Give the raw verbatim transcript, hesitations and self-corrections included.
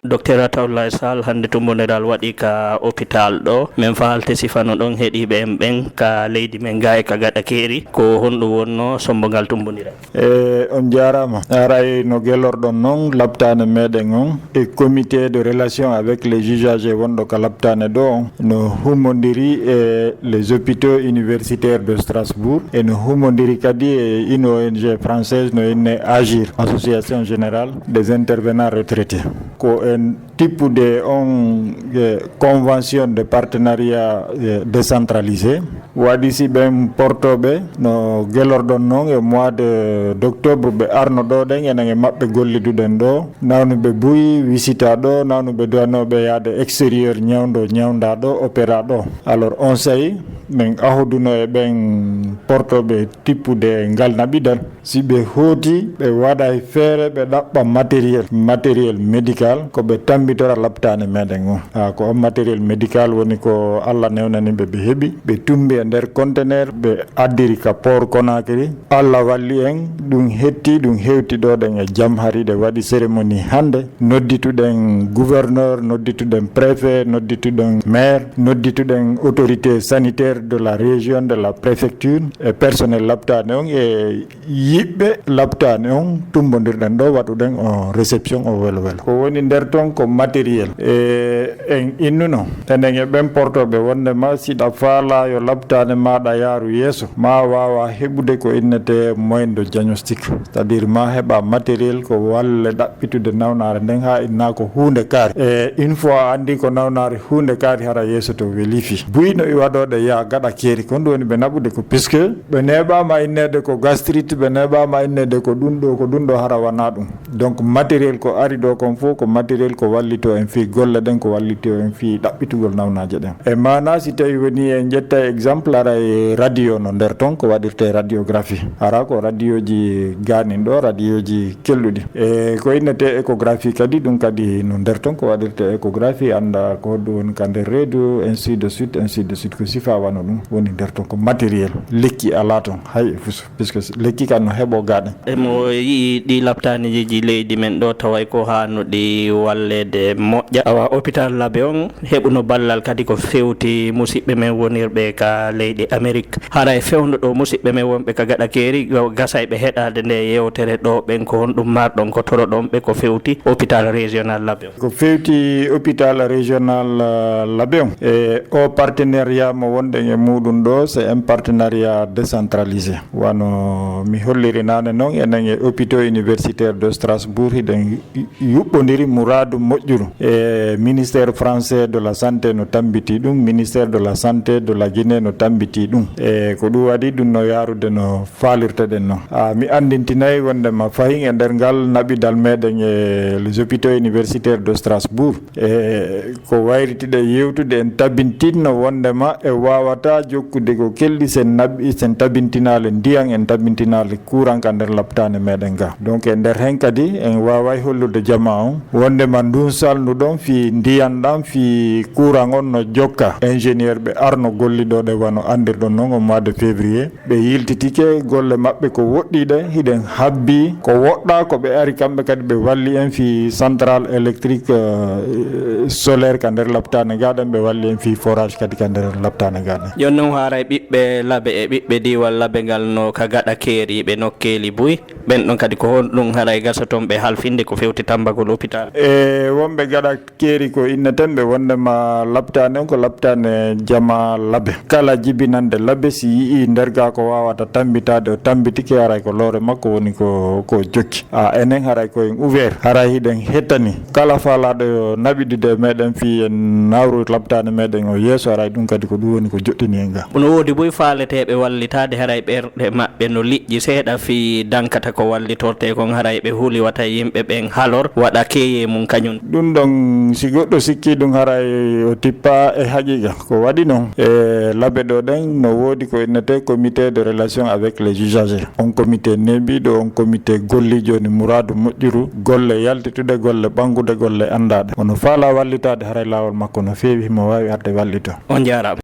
Docteur Ataoulaye Sall, hannde tumbondiral waɗi ka hôpital ɗo. Min faalte sifano ɗon heɗiiɓe en ɓen ka leydi men ga e ka gaɗa keeri. Ko honɗum wonno sombo ngal tumbondiral? E, on jaaraama. Aray no gelorɗon non, laptaane meɗen on e comité de relation avec les usagers wonɗo ka laptaane ɗo on no humondiri e les hôpitaux universitaires de Strasbourg e no humondiri kadi e une O N G française no inne AGIR, Association Générale des Intervenants Retraités. Ko en tippude on, eh, convention de partenariat, eh, décentralisé. Waɗi si ɓen portooɓe no gelorɗon non e mois de d'octobre ɓe arno ɗo ɗen, enen e maɓɓe golliduɗen ɗo, nawnuɓe buy wisita ɗo, nawnuɓe duwanooɓe yaade extérieur ñawndo ñawnda ɗo, opéra ɗo. Alors on saa'i min ahoduno e ɓen portooɓe tippude ngal naɓidal. Si ɓe hooti, ɓe waɗay feere, ɓe ɗaɓɓa matériel, matériel médical, ko ɓe tambitora laptaane meɗen on. Ah, ko on matériel médical woni ko Allah newnani ɓe, ɓe heɓi, ɓe tumbi e nder conteneur, ɓe addiri ka port Conakry. Allah walli en, ɗum hetti, ɗum hewti ɗo ɗen e jam, hari ɗe waɗi cérémonie hannde. Noddituɗen gouverneur, noddituɗen préfet, noddituɗen maire, noddituɗen autorité sanitaire de la région, de la préfecture, e personnel laptaane on e yiɓɓe laptaane on tumbondirɗen ɗo, waɗuɗen o réception o welo welo. Ko woni nder ton ko matériel. E en innuno, enen e ɓen portooɓe wonde ma siɗa faala yo laptaane maaɗa yaaru yeeso, ma waawa heɓude ko innete moyen de diagnostic. C'est-à-dire ma heɓa matériel ko walle ɗaɓɓitude nawnaare nden ha inna ko huunde kaari. E une fois a andi ko nawnaare huunde kaari, hara yeeso to weli fi. Buy no i waɗoɗe ya gaɗa keeri, ko ɗum woni ɓe naɓude ko, puisque ɓe neeɓaama inneede ko gastrite, ɓe neeɓaama inneede ko ɗum ɗo, ko ɗum ɗo, hara wana ɗum. Donc matériel ko ari ɗo kon fof ko matériel ko wallito en fii golle ɗen, ko wallito en fii ɗaɓɓitugol nawnaaje ɗen. E maana si tawi woni en ƴetta exemple, ara e radio no nder ton ko waɗirte radiographie, ara ko radioji ganin ɗo, radioji kelɗuɗi. E ko innete échographie kadi, ɗum kadi no nder ton ko waɗirte échographie, anda ko hoɗum woni ka nder reedu, ainsi de suite, ainsi de suite, ko sifa wano ɗum woni nder ton, ko matériel. Lekki ala ton hay e fuso, puisque lekki kan no heɓo gaɗen. Emo yi'i ɗi laptaaniji leydi men ɗo, taway ko haanuɗi walleede moƴƴa. Awa, hôpital Labe on heɓuno ballal kadi ko fewti musiɓɓe men wonirɓe ka leyɗe Amérique. Hara e fewndo ɗo musiɓɓe men wonɓe ka gaɗa keeri, gasay ɓe heɗaade nde yewtere ɗo, ɓen ko honɗum marɗon ko toroɗon ɓe ko fewti hôpital régional Labe on? Ko fewti hôpital régional, eh, Labe on, e o partenariat mo wonɗen e muɗum ɗo, c'est un partenariat décentralisé. Wano mi holliri nane non, enen e hôpitaux universitaires de Strasbourg hiɗen yuɓɓondiri muraadu moƴƴuru. E ministère français de la santé no tambiti ɗum, ministère de la santé de la Guinée no tambiti ɗum. E ko ɗum waɗi ɗum no yarude no faalirteɗen non. A, mi andintinay wondema fahin e nder ngal naɓidal meɗen e les hôpitaux universitaires de Strasbourg, e ko wayritiɗe yewtude, en tabintinno wondema e wawata jokkude ko kelɗi sen naɓi, sen tabintinaali ndiyan, en tabintinaali kuran ka nder laptane meɗen ga. Donc e nder hen kadi en waway hollude jama on wondema ndun salndu ɗon fi ndiyan ɗan, fi kuran on no jokka. Ingénieur ɓe arno golliɗo ɗe wano andirɗon non au mois de février. Ɓe yiltitike golle maɓɓe ko woɗɗiɗe, hiɗen habbi ko woɗɗa, ko ɓe ari kamɓe kadi ɓe walli en fii central électrique, euh, solaire ka nder laptane gaɗen, ɓe walli en fii forage kadi ka nder laptane gaɗen. Jon non haray ɓiɓɓe Labe e ɓiɓɓe diiwal Labe ngal no ka gaɗa keeriiɓe nokkeeli buy, ɓen ɗon kadi ko honɗum haray gasa ton ɓe halfinde ko fewti tambagol hôpital? E wonɓe gaɗa keeri ko inneten ɓe wondema laptane on ko laptane jama Labe. Kala jibinande Labe si yi'i nder ga ko wawata tambitade, o tambitike, haray ko loore makko woni ko, ko jokki. A, enen haray ko en ouvert, haray hiɗen hettani kala faalaɗo yo naɓidude e meɗen fii en nawru laptane meɗen o yeeso, haray ɗum kadi ko ɗum woni ko joɗɗini en ga. Kono woodi buy faaleteɓe wallitade, haray ɓerɗe maɓɓe no liƴƴi seeɗa fii dankata ko wallitorte kon, haray ɓe huli wata yimɓe ɓen halor waɗa keeye mum kañum. Ɗum ɗon, si goɗɗo sikki ɗum, haray o tippa e haqiqa. Ko waɗi non, e Labe ɗo ɗen no woodi ko innete comité de relation avec les usagers. On comité neeɓiɗo, on comité golli joni muraadu moƴƴuru, golle yaltitude, golle ɓangude, golle andaɗe. Ono faala wallitade, haray laawol makko no feewi, himo wawi arde wallito. On jaaraama.